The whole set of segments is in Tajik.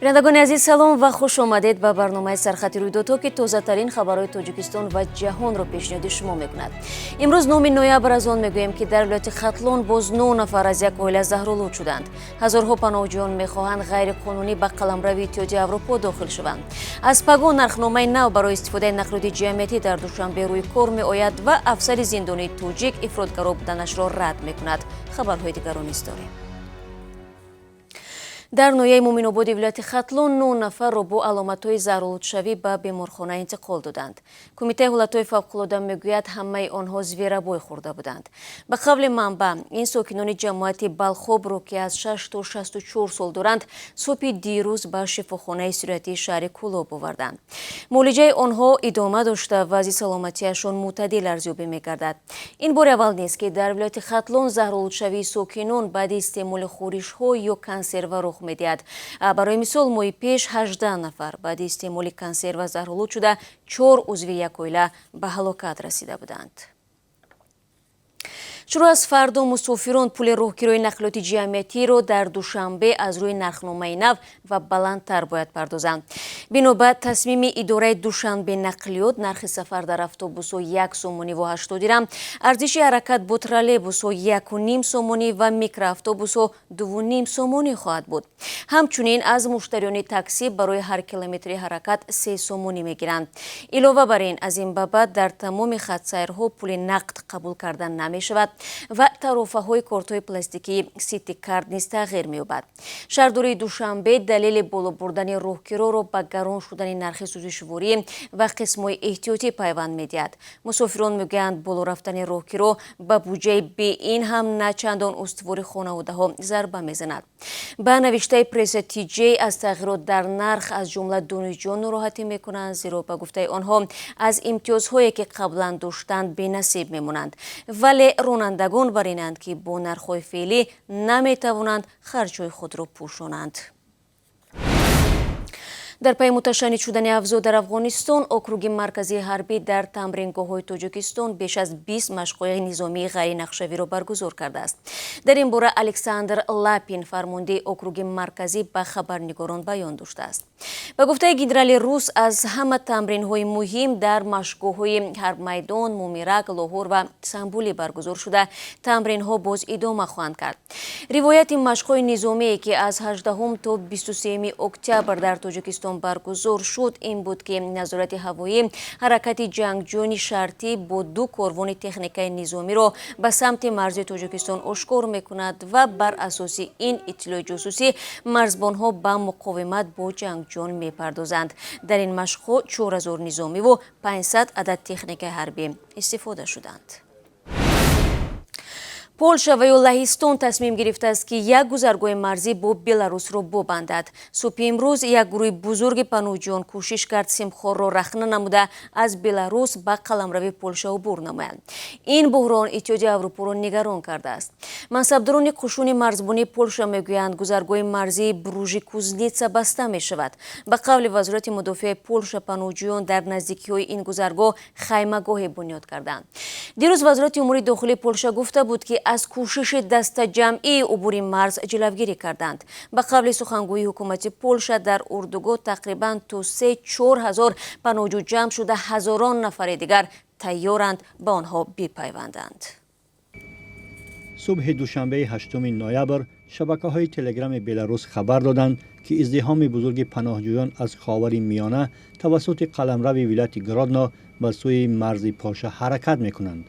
Бинандагони азиз, салом ва хуш омадед ба барномаи «Сархати рӯйдодҳо», ки тозатарин хабарҳои Тоҷикистон ва ҷаҳонро пешниҳоди шумо мекунад. Имрӯз 9 ноябр. Аз он мегӯем, ки дар вилояти Хатлон боз нӯ нафар аз як оила заҳролуд шуданд. Ҳазорҳо паноҳҷӯён мехоҳанд ғайриқонунӣ ба қаламрави Иттиҳоди Аврупо дохил шаванд. Аз пагоҳ нархномаи нав барои истифодаи нақлиёти ҷамъиятӣ дар Душанбе рӯи кор меояд ва афсари зиндонии тоҷик ифротгаро буданашро рад мекунад. Хабарҳои дигарро низ дорем. Дар ноҳияи Муъминободи вилояти Хатлон нӯ нафарро бо аломатҳои заҳролудшавӣ ба беморхона интиқол доданд. Кумитаи ҳолатҳои фавқулода мегӯяд, ҳамаи онҳо зверобой хӯрда буданд. Ба қавли манбаъ, ин сокинони ҷамоати Балхобро, ки аз 6 то 64 сол доранд, субҳи дирӯз ба шифохонаи истироҳатии шаҳри Кӯлоб оварданд. Муолиҷаи онҳо идома дошта, вазъи саломатиашон мӯътадил арзёбӣ мегардад. Ин бори аввал нест, ки дар вилояти Хатлон заҳролудшавии сокинон баъди истеъмоли хӯришҳо ё консерва рух медиҳад. Барои мисол, моҳи пеш 18 нафар баъди истеъмоли консерва заҳролуд шуда, чор узви як оила ба ҳалокат расида буданд. Шурӯъ аз фардо мусофирон пули роҳкирои нақлиёти ҷамъиятиро дар Душанбе аз рӯи нархномаи нав ва баландтар бояд пардозанд. Бино ба тасмими идораи Душанбе нақлиёт, нархи сафар дар автобусҳо 1 сомониву 80 дирам, арзиши ҳаракат бо троллейбусҳо 1,5 сомонӣ ва микроавтобусҳо 2,5 сомонӣ хоҳад буд. Ҳамчунин аз муштариёни таксӣ барои ҳар километри ҳаракат 3 сомонӣ мегиранд. Илова бар ин, аз ин ба баъд дар тамоми хатсайрҳо пули нақд қабул карда намешавад ва тарофаҳои кортҳои пластикии Ситикарт низ тағйир меёбад. Шаҳрдории Душанбе далели боло бурдани роҳкироро ба гарон шудани нархи сӯзишворӣ ва қисмҳои эҳтиётӣ пайванд медиҳад. Мусофирон мегӯянд, боло рафтани роҳкиро ба буҷаи беин ҳам на чандон устувори хонаводаҳо зарба мезанад. Ба навиштаи Пресса ТЖ, аз тағйирот дар нарх аз ҷумла донишҷӯён нороҳатӣ мекунанд, зеро, ба гуфтаи онҳо, аз имтиёзҳое, ки қаблан доштанд, бенасиб мемонанд. Вале ронандагон бар инанд, ки бо нархҳои феълӣ наметавонанд харҷҳои худро пӯшонанд. Дар пайи муташанниҷ шудани авзоъ дар Афғонистон, округи марказии ҳарбӣ дар тамрингоҳҳои Тоҷикистон беш аз 20 машқҳои низомии ғайринақшавиро баргузор кардааст. Дар ин бора Александр Лапин, фармондеҳи округи марказӣ, ба хабарнигорон баён доштааст. Ба гуфтаи генерали рус, аз ҳама тамринҳои муҳим дар машқгоҳҳои Ҳарбмайдон, Мумирак, Лоҳур ва Самбулӣ баргузор шуда, тамринҳо боз идома хоҳанд кард. Ривояти машқҳои низомие, ки аз 18 то 23 октябр дар Тоҷикистон баргузор шуд, ин буд, ки назорати ҳавоӣ ҳаракати ҷангҷӯёни шартӣ бо ду корвони техникаи низомиро ба самти марзи Тоҷикистон ошкор мекунад ва бар асоси ин иттилои ҷосусӣ марзбонҳо ба муқовимат бо ҷангҷӯён мепардозанд. Дар ин машқҳо 4000 низомиву 500 адад техникаи ҳарбӣ истифода шуданд. Полша ва ё Лаҳистон тасмим гирифтааст, ки як гузаргоҳи марзӣ бо Беларусро бубандад. Субҳи имрӯз як гурӯҳи бузурги паноҳҷӯён кӯшиш кард симхорро рахна намуда, аз Беларус ба қаламрави Полша убур намоянд. Ин буҳрон Иттиҳоди Аврупоро нигарон кардааст. Мансабдорони қушуни марзбонии Полша мегӯянд, гузаргоҳи марзии Бружи Кузница баста мешавад. Ба қавли Вазорати мудофиаи Полша, паноҳҷӯён дар наздикиҳои ин гузаргоҳ хаймагоҳе бунёд карданд. Дирӯз Вазорати умури дохилии Полша гуфта буд, ки аз кӯшиши дастаҷамъии убури марз ҷилавгирӣ карданд. Ба қавли сухангӯи ҳукумати Полша, дар урдугоҳ тақрибан то 3-4 ҳазор паноҳҷӯ ҷамъ шуда, ҳазорон нафари дигар тайёранд ба онҳо бипайванданд. Субҳи душанбеи 8 ноябр шабакаҳои Телеграми Беларус хабар доданд, ки издиҳоми бузурги паноҳҷӯён аз Ховари Миёна тавассути қаламрави вилояти Гродно ба сӯи марзи Полша ҳаракат мекунанд.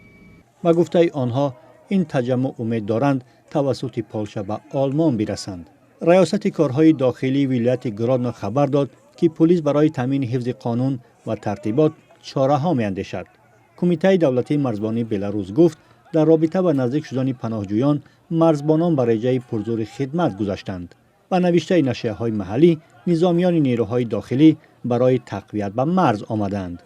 Ба гуфтаи онҳо, ин таҷаммӯъ умед доранд тавассути Полша ба Олмон бирасанд. Раёсати корҳои дохилии вилояти Гродно хабар дод, ки пулис барои таъмини ҳифзи қонун ва тартибот чораҳо меандешад. Кумитаи давлатии марзбонии Беларус гуфт, дар робита ба наздик шудани паноҳҷӯён марзбонон ба реҷаи пурзӯри хидмат гузаштанд. Ба навиштаи нашрияҳои маҳаллӣ, низомиёни нерӯҳои дохилӣ барои тақвият ба марз омадаанд.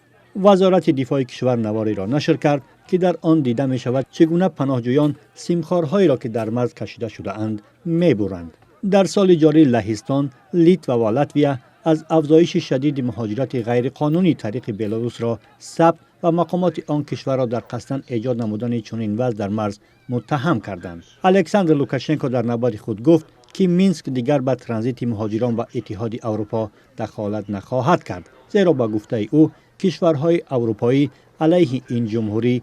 Вазорати дифои кишвар навориро нашр кард, ки дар он дида мешавад, чӣ гуна паноҳҷӯён симхорҳоеро, ки дар марз кашида шудаанд, мебуранд. Дар соли ҷорӣ Лаҳистон, Литва ва Латвия аз афзоиши шадиди муҳоҷирати ғайриқонунӣ тариқи Беларусро сабт ва мақомоти он кишварро дар қасдан эҷод намудани чунин вазъ дар марз муттаҳам карданд. Александр Лукашенко дар навбати худ гуфт, ки Минск дигар ба транзити муҳоҷирон ба Иттиҳоди Аврупо дахолат нахоҳад кард, зеро ба гуфтаи ӯ кишварҳои аврупоӣ алайҳи ин ҷумҳурӣ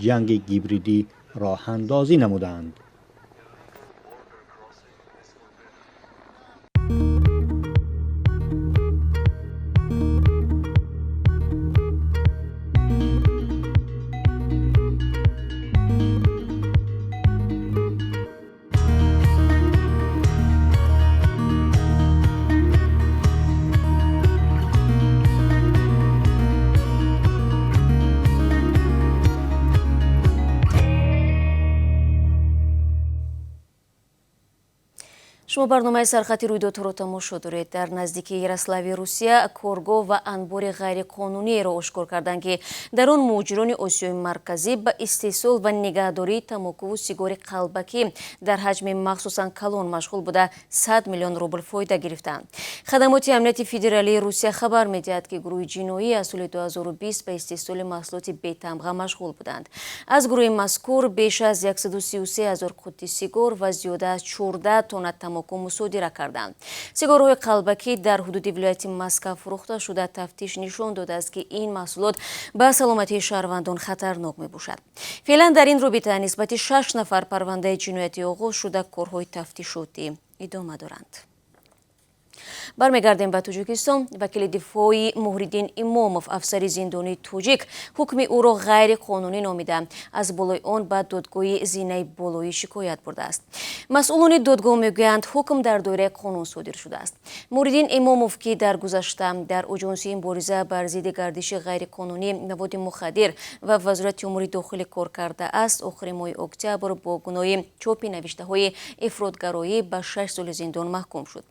ҷанги гибридӣ роҳандозӣ намуданд. Шумо барномаи сархати рӯйдодҳоро тамошо доред. Дар наздикии Ярослави Русия коргоҳ ва анбори ғайриқонуниеро ошкор карданд, ки дар он муҳоҷирони Осиёи Марказӣ ба истеҳсол ва нигаҳдории тамокуву сигори қалбакӣ дар ҳаҷми махсусан калон машғул буда 100 миллион рубл фоида гирифтанд. Хадамоти амнияти федералии Русия хабар медиҳад, ки гурӯҳи ҷиноӣ аз соли 2020 ба истеҳсоли маҳсулоти бетамға машғул буданд. Аз гурӯҳи мазкур беш аз 133 ҳазор қуттӣ сигор ва зиёда аз 14 тонна тамоку мусодира карданд. Сигорҳои қалбакӣ дар ҳудуди вилояти Москва фурӯхта шуда, тафтиш нишон додааст, ки ин маҳсулот ба саломатии шаҳрвандон хатарнок мебошад. Феълан дар ин робита нисбати 6 нафар парвандаи ҷиноятӣ оғоз шуда, корҳои тафтишотӣ идома доранд. Бармегардем ба Тоҷикистон. Вакили дифои Муҳриддин Имомов, афсари зиндонии тоҷик, ҳукми ӯро ғайриқонунӣ номида, аз болои он ба додгоҳи зинаи болоӣ шикоят бурдааст. Масъулони додгоҳ мегӯянд, ҳукм дар доираи қонун содир шудааст. Муҳриддин Имомов, ки дар гузашта дар оҷонсии мубориза бар зидди гардиши ғайриқонунӣ маводи мухаддир ва Вазорати умури дохилӣ кор кардааст, охири моҳи октябр бо гуноҳи чопи навиштаҳои ифротгароӣ ба 6 соли зиндон маҳкум шуд.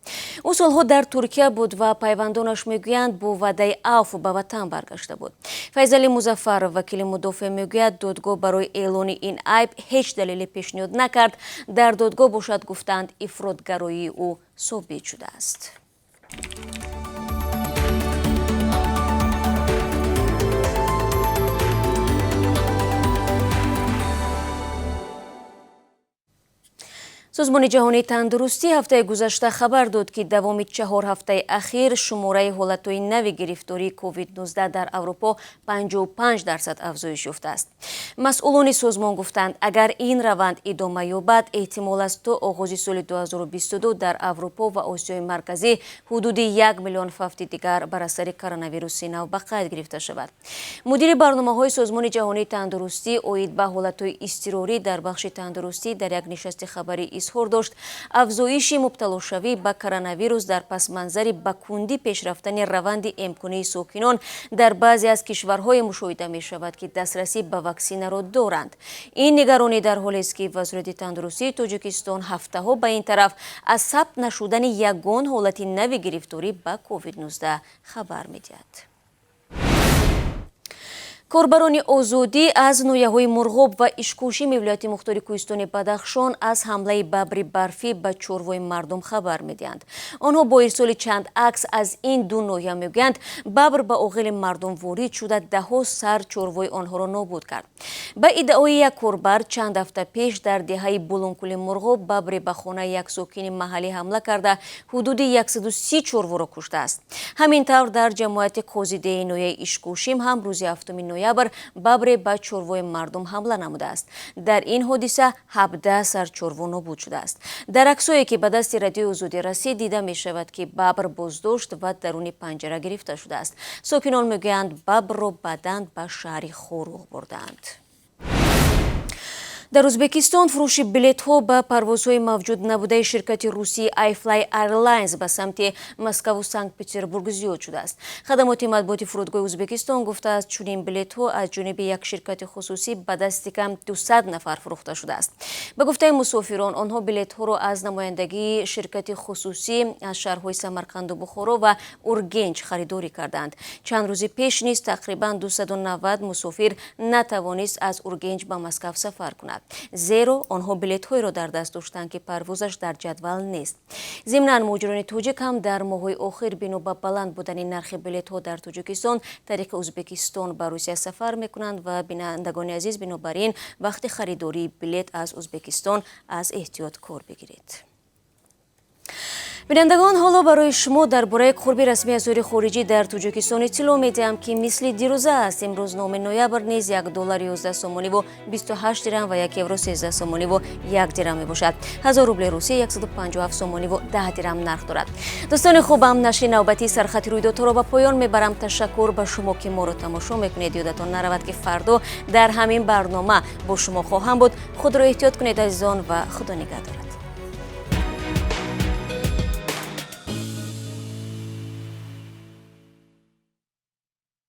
Ӯ солҳо дар Туркия буд ва пайвандонаш мегӯянд, бо ваъдаи авф ба ватан баргашта буд. Файзали Музаффаров, вакили мудофеъ, мегӯяд, додгоҳ барои эълони ин айб ҳеҷ далеле пешниҳод накард. Дар додгоҳ бошад гуфтанд, ифротгароии ӯ собит шудааст. Созмони ҷаҳонии тандурустӣ ҳафтаи гузашта хабар дод, ки давоми 4 ҳафтаи ахир шумораи ҳолатҳои нави гирифтории COVID-19 дар Аврупо 55% афзоиш ёфтааст. Масъулони созмон гуфтанд, агар ин раванд идома ёбад, эҳтимол аст то оғози соли 2022 дар Аврупо ва Осиёи Марказӣ ҳудуди 1 миллион фавти дигар бар асари коронавируси нав ба қайд гирифта шавад. Мудири барномаҳои Созмони ҷаҳонии тандурустӣ оид ба ҳолатҳои изтирорӣ дар бахши тандурустӣ дар як нишасти хабарӣ изҳор дошт, афзоиши мубталошавӣ ба коронавирус дар пасманзари ба кундӣ пешрафтани раванди эмкунии сокинон дар баъзе аз кишварҳое мушоҳида мешавад, ки дастрасӣ ба ваксинаро доранд. Ин нигаронӣ дар ҳолест, ки Вазорати тандурустии Тоҷикистон ҳафтаҳо ба ин тараф аз сабт нашудани ягон ҳолати нави гирифторӣ ба COVID-19 хабар медиҳад. Корбарони озодӣ аз ноҳияҳои Мурғоб ва Ишкошими вилояти мухтори кӯҳистони Бадахшон аз ҳамлаи бабри барфӣ ба чорвои мардум хабар медиҳанд. Онҳо бо ирсоли чанд акс аз ин ду ноҳия мегӯянд, бабр ба оғили мардум ворид шуда, даҳҳо сар чорвои онҳоро нобуд кард. Ба иддаои як корбар, чанд ҳафта пеш дар деҳаи Булункули Мурғоб бабре ба хонаи як сокини маҳаллӣ ҳамла карда, ҳудуди 130 чорворо куштааст. Ҳамин тавр дар ҷамоати Қозидеи ноҳияи Ишкошим ҳам рӯзи 7 ноябр бабре ба чорвои мардум ҳамла намудааст. Дар ин ҳодиса 17 сар чорво нобуд шудааст. Дар аксое, ки ба дасти Радиои Озодӣ расид, дида мешавад, ки бабр боздошт ва даруни панҷара гирифта шудааст. Сокинон мегӯянд, бабрро баъдан ба шаҳри Хоруғ бурдаанд. Дар Ӯзбекистон фурӯши билетҳо ба парвозҳои мавҷуд набудаи ширкати русии iFly Airlines ба самти Москваву Санкт-Петербург зиёд шудааст. Хадамоти матбуоти фурудгоҳи Ӯзбекистон гуфтааст, чунин билетҳо аз ҷониби як ширкати хусусӣ ба дасти кам 200 нафар фурӯхта шудааст. Ба гуфтаи мусофирон, онҳо билетҳоро аз намояндагии ширкати хусусӣ аз шаҳрҳои Самарқанду Бухоро ва Ургенч харидорӣ карданд. Чанд рӯзи пеш низ тақрибан 290 мусофир натавонист аз Ургенч ба Москав сафар кунад, зеро онҳо билетҳоеро дар даст доштанд, ки парвозаш дар ҷадвал нест. Зимнан муҳоҷирони тоҷик ҳам дар моҳҳои охир бино ба баланд будани нархи билетҳо дар Тоҷикистон тариқи Ӯзбекистон ба Русия сафар мекунанд ва бинандагони азиз, бинобар ин вақти харидории билет аз Ӯзбекистон аз эҳтиёт кор бигиред. Бинандагон, ҳоло барои шумо дар бораи қурби расмии асъори хориҷӣ дар Тоҷикистон иттилоъ медиҳам, ки мисли дирӯза аст. Имрӯз 9 ноябр низ 1 доллар 11 сомониву 28 дирам ва 1 евро 13 сомониву 1 дирам мебошад. 1000 рубли Русия 157 сомониву 10 дирам нарх дорад. Дӯстони хубам, нашри навбатии Сархати рӯйдодҳоро ба поён мебарам. Ташаккур ба шумо, ки моро тамошо мекунед. Ёдатон наравад, ки фардо дар ҳамин барнома бо шумо хоҳам буд. Худро эҳтиёт кунед, азизон, ва Худо нигаҳдорад.